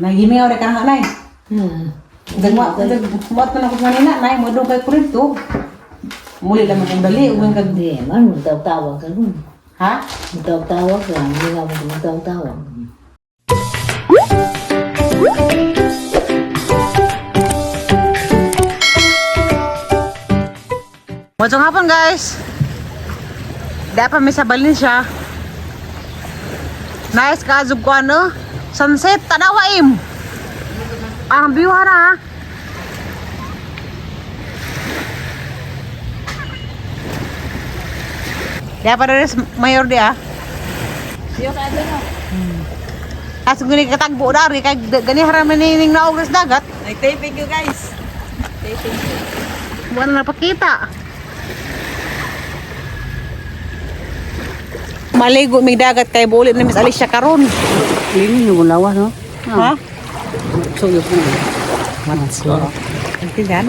Nagimingaw ra ka na nay. Dagwa, dagwa man ako kanina, nay mo kay kurento. Muli lang akong dali ug kag Hindi man, magtawag-tawag ka nun. Ha? Magtawag-tawag ka, hindi ka magtawag-tawag. Maayong hapon, guys. Dapat may sa Valencia. Nice ka ko ano. Sunset tanawa im. Ang view ha na. Dapat rin mayor di ah. As guni katagbo dari kay gani haraman ning naog sa dagat. Ay, thank you, guys. Thank you. Wala na napakita. Maligo may dagat kay bulit na Miss Alicia karon. Lingin yung lawas, no? Ha? So, yun po. Matso. Ang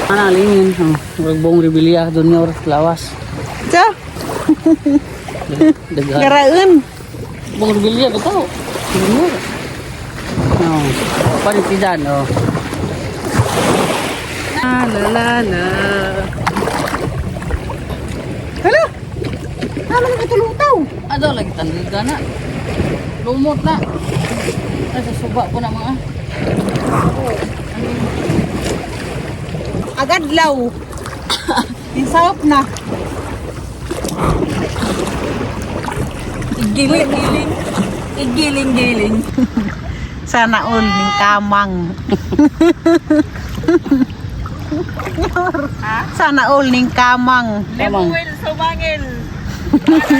Ano, lingin. Oh, murag buong Rebilla, Junior, lawas. Sa Daghan. garaon. Buong Rebilla, bitaw. Junior. No. Panitidan, oh. La la la la. Hala. Ano ka tulutaw? Ado lagi tandiga na. Lumot na. Ay, sa suba po na mga. Agad law. Insawap na. Giling-giling. Igiling-giling. Sana all ning kamang. Sana all ning kamang. Kamang. Lemuel Sumangil.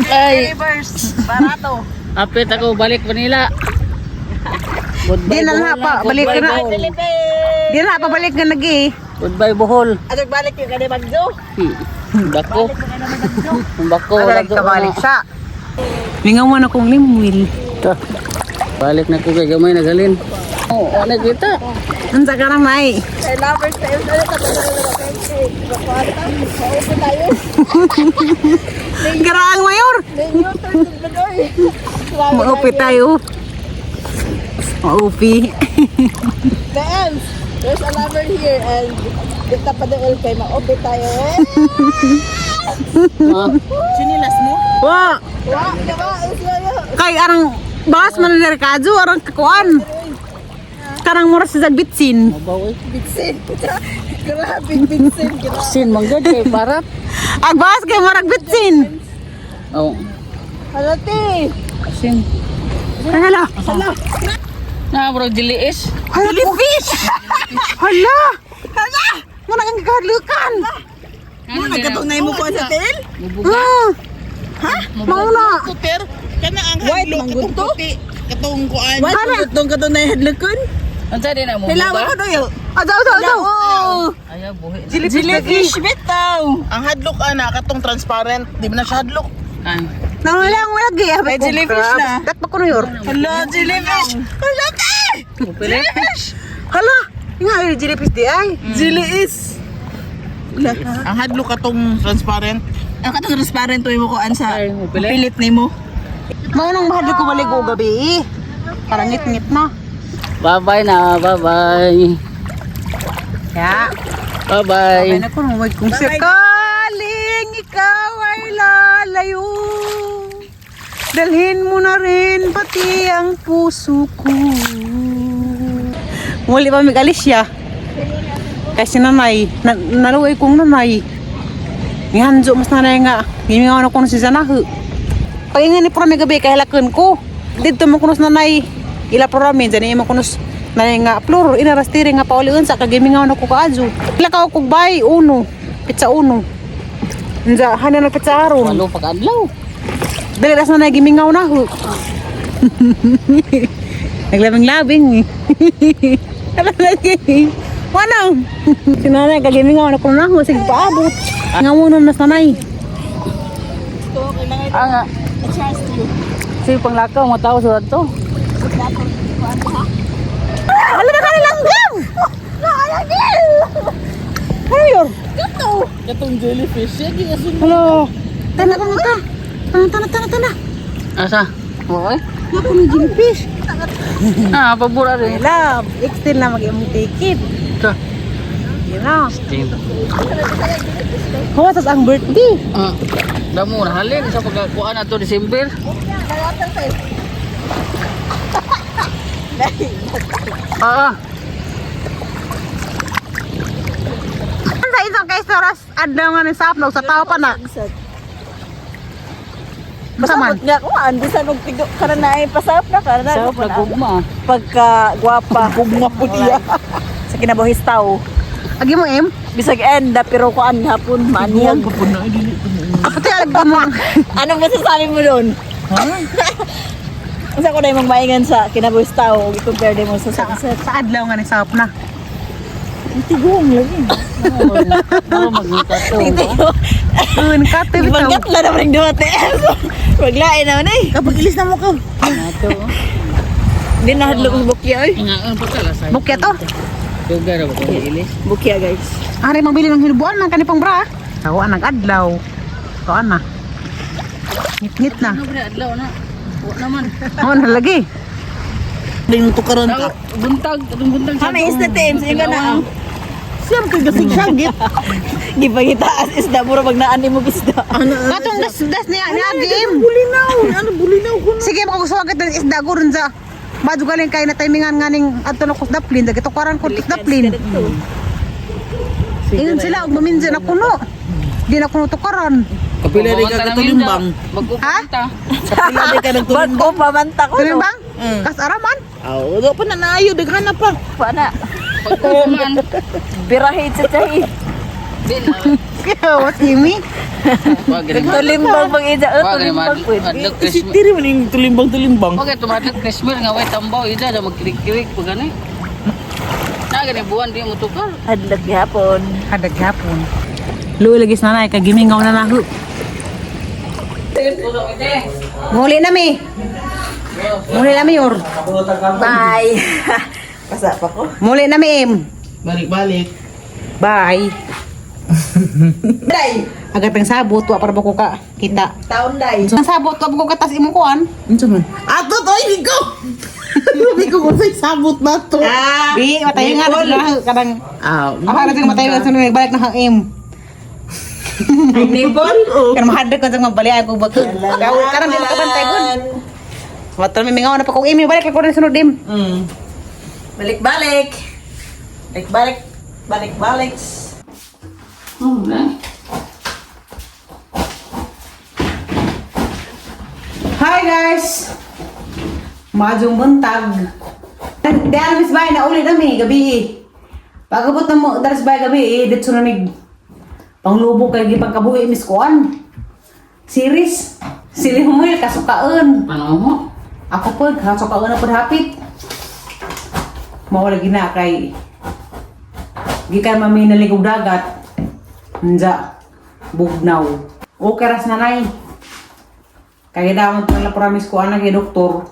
Ay, Universe. Barato. apit ako balik Manila. Goodbye, Di na Bohol lang pa, balik Goodbye, na. Bohol. Philippines. Di na pabalik nga nagi. Goodbye, Bohol. At balik yung kani Bagyo. Bako. Bako. Balik ka balik sa. Mingaw mo na kong limwil. Ta. Balik na ko kay gamay nagalin. Oh, ano kita? Unsa ka nang nay? Kay lovers tayo. Ano ka ba? Paupo tayo. Garaang mayor. Then you turn to the door. Maupi tayo. Maupi. The ends. There's a lover here and kita pa doon kay maupi tayo. Eh. Chinilas mo? Wa, Wa, diba? kay arang bakas man na kadyo arang kakuan. Karang mura sa bitsin. Mabaw eh. Bitsin. Grabe, bitsin. Grabe. Sin manggad kay parat. Ag bakas kay murag bitsin. Oh. Hala, te. Sin. Hala. Na bro diliis. Hala, fish. Hala. Hala. Mo na kang gikadlukan. Mo nagkatunay mo ko sa tel? Mubuga. Ah. Ha? Mauna. Kuter, kana ang White hadlok man katong gud to? puti, katong kuan. White man gutong katunay hadlokon? Unsa din na Hilaw mubuga? ko doyo. Adaw, adaw, adaw. Oh, Ayaw buhi. jellyfish bitaw. Ang hadlok ana katong transparent, di ba na siya hadlok? Ay. Nangula ang wala gi. May jellyfish na. Dat pa kuno yor. Hala, jellyfish. Hala, te. Mupili. Hala. Nga ay jellyfish di ay. Jellyfish. Ang hadlok katong transparent. Ang katong transparent to mo kuan sa Ay, mupili. pilit nimo. Mao nang mahadlok ko baligo gabi eh. Parang ngit-ngit na. Bye-bye na, bye-bye. Ya. Bye-bye. Ay naku, may kung sakaling ikaw ay lalayo, dalhin mo na rin pati ang puso ko. Muli pa mig Alicia. Kasi nanay, na, naluway kong nanay. Nihanjo mas nanay nga, gimingaw na ko si Zanahu. Paingan ni Prome gabi kay halakan ko. Dito mo kunos nanay, ila prome, dyan mo kunos nanay nga pluro, inarastiri nga pauliun sa kagimingaw na ko kaadyo. Lakaw kog bay, uno, pizza uno. Nja, hana na pizza aron. Walo pag-adlaw. Dali ras nanay gimingaw na ho. Naglabing-labing eh. Alam lagi. Wala. Si nanay kagimingaw na ko na ho, sige paabot. Nga mo na nanay. Ah nga. Sige panglakaw mga tao sa to. Wala na kanilang gam! Ano yun? Katong jellyfish siya giasun. Hello. Tana, tana, tana. Tana, tana, tana, tana. Asa? Okay. Ako ng jellyfish. Ah, pabor ari. Love, extend na mag-imong ticket. Ka. You know. Sting. Huwag ang birthday. Ah. Damo na halin sa pagkakuan ato December. Ah. Sa isang kay Soras, adlaw nga ni Sapno, sa tao pa na. Sunset. Basta man. Pasabot nga kuan bisan og tigo karon na ay pasap na karon na. Sa nagugma. Pagka gwapa. Gugma po niya. Sa kinabuhis tao. Agi mo, Em? Bisag end pero kuan hapon maaniyag. Huwag pa po na. Dili ko mo. Pati alag mo. Anong masasabi mo doon? Ha? Unsa ko na imong maingan sa kinabuhis tao ug i-compare mo sa sunset? Sa adlaw nga ni Sapna. Ang tigong lagi. Oh, magita to. Un ka te bitaw. Ibanggat lang naman yung duwate. Maglain naman eh. Kapag ilis na mo ka. Nato. Hindi na hadlok ang bukya eh. Ingaan pa kala sa. Bukya to. Dugay ra ba kung ilis? Bukya guys. Ari magbili ng hinubuan man kani pang bra. Tawa nag adlaw. Tawa na. Ngit-ngit na. Ano bre adlaw na? Wa naman. Oo na lagi. Ding tukaran ka. Buntag, atong buntag. Kami isda team, sige ka na. Siyam kay gasig siyagit. Gipangitaas isda mura pag naan mo isda. Ano? Katong das das niya ni Agim. Bulinaw. Ano bulinaw ko na. Sige makagusto ka ng isda guron sa Madyo galing kay na timingan nga ning adto na kus daplin dagito karan ko kus daplin. Ingon sila og maminja na kuno. Di na kuno tukaran. Kapila di ka katulimbang. Ha? Magpupunta. Kapila di ka nagtulimbang. Bago pamanta ko. Tuloy bang? Kas araman. Aw, wala pa na naayo daghan na pa. Pa na. Pagkuman. Birahe sa tahi. Di na. What imi? Wag gani. Tulimbang pag ida. Oh, Wag gani tulimbang pwede. madlok Kasi Christmas. diri man yung tulimbang-tulimbang. Okay, tumadlok Christmas nga way tambaw ida da magkirik-kirik pa gani. Na gani buwan di mo tukar. Hadlok gihapon. Hadag hapon. Luoy lagi sa nanay kay gimingaw na nahu. Muli na mi. Muli na mi or. Bye. Pasa pa ko. Muli na mi em. Balik-balik. Bye. Day. Agat ang sabot wa para ba ko ka kita. Taon day. Ang sabot wa ba ko katas imong kuan. Unsa man? Ato to ay ko. Sabi ko kung sa'y sabot na to. Ah. Di matayo nga na kanang Ah, ako na sing matayo sa nung balik na hang em. Ay nipple. Kan mahadlok ko sa mabalian ko bag. Karon di makabantay gud. Matol mi mingaw na pa kog em balik ko rin sunod em. Balik balik. Balik balik. Balik balik. Hmm, na. Hi guys! Madyong buntag. Di alam is bay na uli nami gabi eh. Pagabot na mo daras bay gabi eh dito na mig panglubog kay gipagkabuhi mis kuan. Series. Sili humoy kasukaan. Paano mo? Ako po, kasukaan na po hapit. Mao lagi na kay gikan mami naligog dagat. Nja bugnaw. Okay ras nanay. Kaya daw pala promise ko anak kay doktor.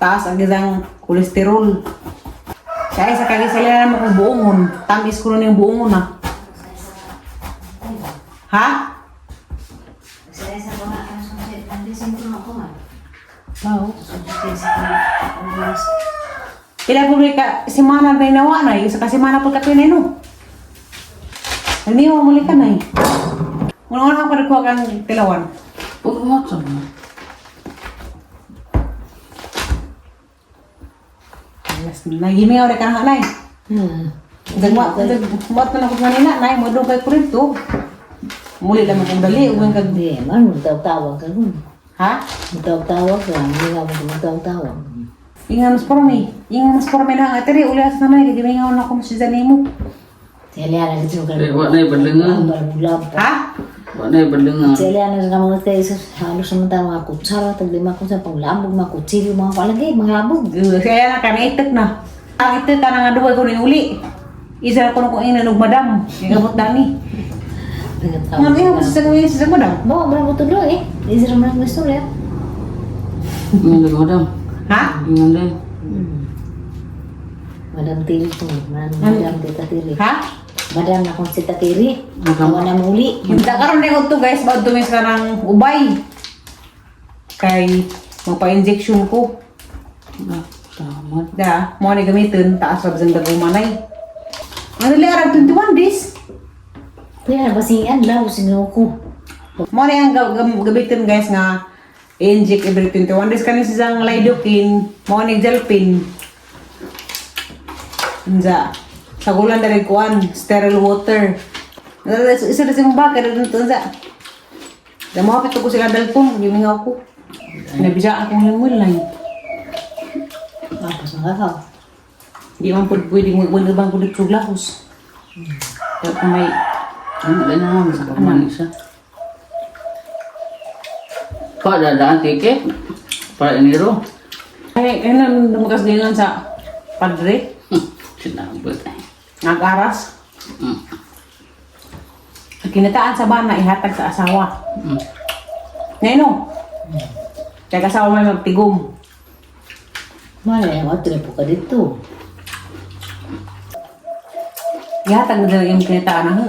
Taas ang isang kolesterol. Kaya sa kaya sila na naman kung buongon. Tamis ko na yung buongon na. Ha? Wow. Pila po ka semana na inawa na, isa ka semana po ka pinay no. Hindi mo muli ka na eh. Una-una ko nagkuha kang tilawan. Pagkumat sa mo. Alas, nagimingaw rin ka na nay. Dagwa, dagwa na lang ko kanina, nay, mo doon kay kurito. Muli lang akong dali, uwing kag... Hindi, man, magtawag-tawag ka rin. Ha? Magtawag-tawag ka, hindi ka magtawag-tawag. Ingan mas pormi. Ingan mas pormi na nga. Tiri, uli asa naman, gimingaw na ako mas mo. Seliana ka sa Eh, wa na ibalingan. Bulab. Ha? Wa na ibalingan. Seliana sa mga tayo sa halos sa mga mga kutsara, tag lima ko sa panglabog, mga kutsilyo, mga palagay, mga labog. Kaya na kami itek na. Ang itek ka na nga duhay ko ni uli. Isa na ko nung kung inanog madam. Gabot dani. Nga iya, mas sa kuya sa madam. Bawa, barang ko tuloy eh. Isra mo lang gusto rin. Ingan din madam. Ha? Ingan din. Madam Tiri ko, Madam Tita Tiri. Ha? Madam na kung si Tiri. Madam. Awa na muli. Hindi karon na to guys, bago tumis ka ng ubay. Kay Magpa-injection ko. Ah, tama. Da, mo ni gamitin taas ra bisang dagumanay. Ano li arag 21 days. Kaya basingan law singaw ko. Mo ni ang gamitin guys nga inject every 21 days kani siyang lidocaine, mo ni gelpin. Unsa? Sagulan dali kuan, sterile water. Isa na siyang baka dito unsa. Da mo hapit ko sila dalton, gimingaw ko. Nabisa akong limulay. Tapos nakakaw. Di man pud pwede mo wala bang kulit kog lahos. Kaya kung may Ano ba na sa kamay isa? Pa dadaan ticket para Enero. Ay, ay na lumakas ngayon sa padre, Sinabot. nag-aras. Kinataan sa bana, ihatag sa asawa. Ngayon no? Kaya asawa may magtigom. Malay, ako po ka dito. Ihatag na lang yung kinataan na.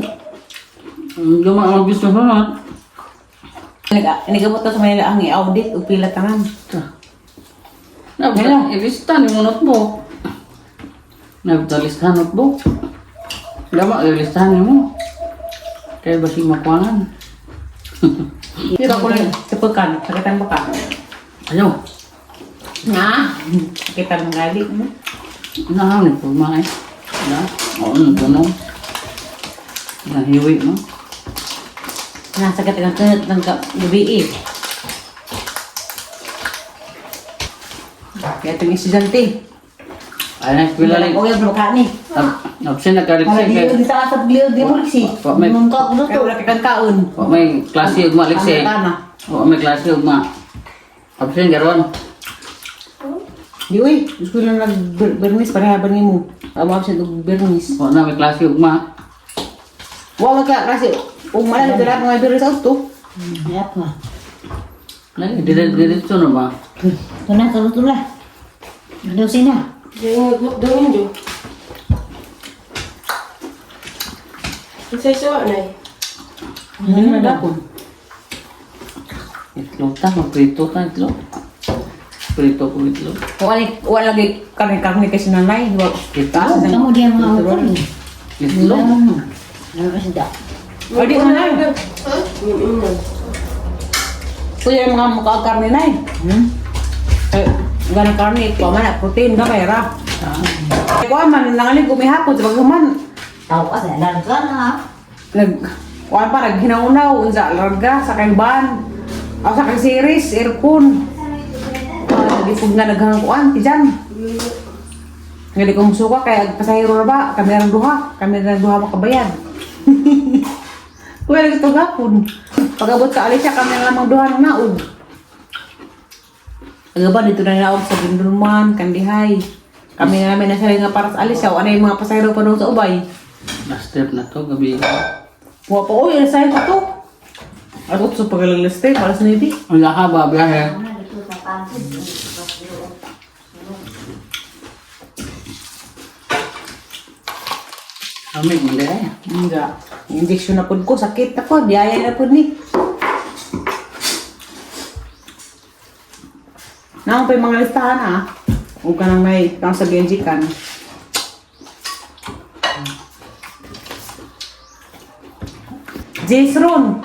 Luma ang gusto ko na. Nag-abot na sa Manila ang i-audit o pila tanan. Nabta, ilista ni mo notebook. Nabta listahan notebook. Lama ilistahan ni mo. Kaya basing makuangan. Pero ako lang, tupakan, sakitan mo ka. Ayaw. Nga? Sakitan mo gali. Nah, ni pulma eh. Na, oo, nagtanong. Nahiwi mo. Nasakit ang tunod ng gabi eh. Kaya itong estudyante. Ay, nagpila lang. Okay, bro, ni. Absent na Para kaliksi. di di sa asap gliw di mo liksi. Wa may Mungka ko Kaya dito. wala kang kaon. wa may klase ugma liksi. Ang tana. Wa may klase ugma. Absent karon. Di uy, gusto ko lang nag-bernis para haban nimo. Amo absent og bernis. Wa na may klase ugma. Wa ka kasi ug mala dala mga bernis auto. Hayap nga. Lagi dire diretso na ba? Ito na, tulo na. Ano sina? Dungin do. Unsay suwa na eh. Ano na dapon? Itlog ta, magprito ta itlog. Prito ko itlog. Wala wala lagi karne-karne kasi nanay. Wa Itlog. Kamu dia mga ukol. Itlog. Ano kasi da? O di mo na. Kuya yung mga mukha karne nay. Eh, gana karne, kuha man na, protein ka kaya ra. Kuha man, nangaling kumihapon, sa paghuman, Tao ka sa larga na. nag kuan pa naghinaunaw unsa larga sa kay ban o sa kay series aircon. Ah, di pud nga naghang kuan ti jan nga di ko musuka kay ag pasahero ra ba kami rang duha makabayad. Kuya lagi to gapon pag-abot sa Alicia kami na lamang duha nang naog. Aga ba dito na naog sa Bindulman Kandihay kami na namin nasa nga para sa Alicia o ano yung mga pasahero pa doon sa Ubay. Last step na to gabi. Wa pa, oy, alas pa to. Ako sa paglaliste, alas 9. Ang laka ba biyahe? Kami hindi eh. Hindi. Injection na pud ko, sakit na po, biyaya na pud ni. Naon pa yung mga listahan ha? Huwag ka nang may kang sa Genji kan. Jesron!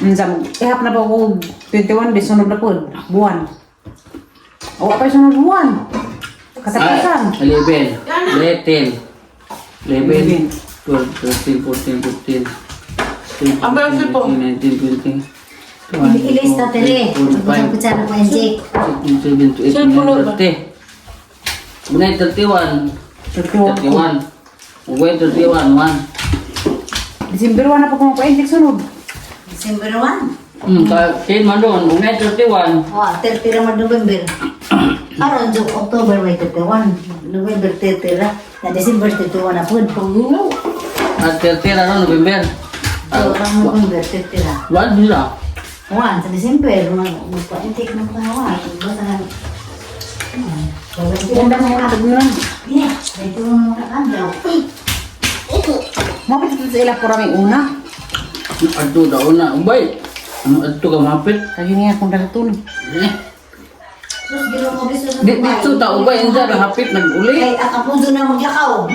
Unsa mo, ihap na ba ko 21 days sunod na pud, buwan. O pa yung sunod buwan. Katapusan. Ay, 11, 13, 11, 12, 13, 14, 15, 16, 17, 18, 19, 20, Ilis na tere. Ang kutsara ko inject. 7, 8, 9, 30. Unay, 31. 31. 31. Ugay, 31, 1. December 1 na po kung mag-inject sunod. December 1. Kaya man doon, ugay, 31. Oh, 30 ra man November. Aron jo October may 31. November 30 ra. Na December 31 na pud. At 30 na ron, November. So, ang November 30 ra. 1 sila. Wan, sa December, magpa-intake ng pangawa. Basta na. Ganda mo na tagnan. Yeah, ito ang mga kandlaw. Mapit ito sa ila pura may una. Adto daw na, ubay. Ano adto ka mapit? Kayo niya akong dalatun. Eh. Sus, Ginoo mo biso sa Di dito ta ubay insa hapit naguli. Kay ang apunso na maglakaw.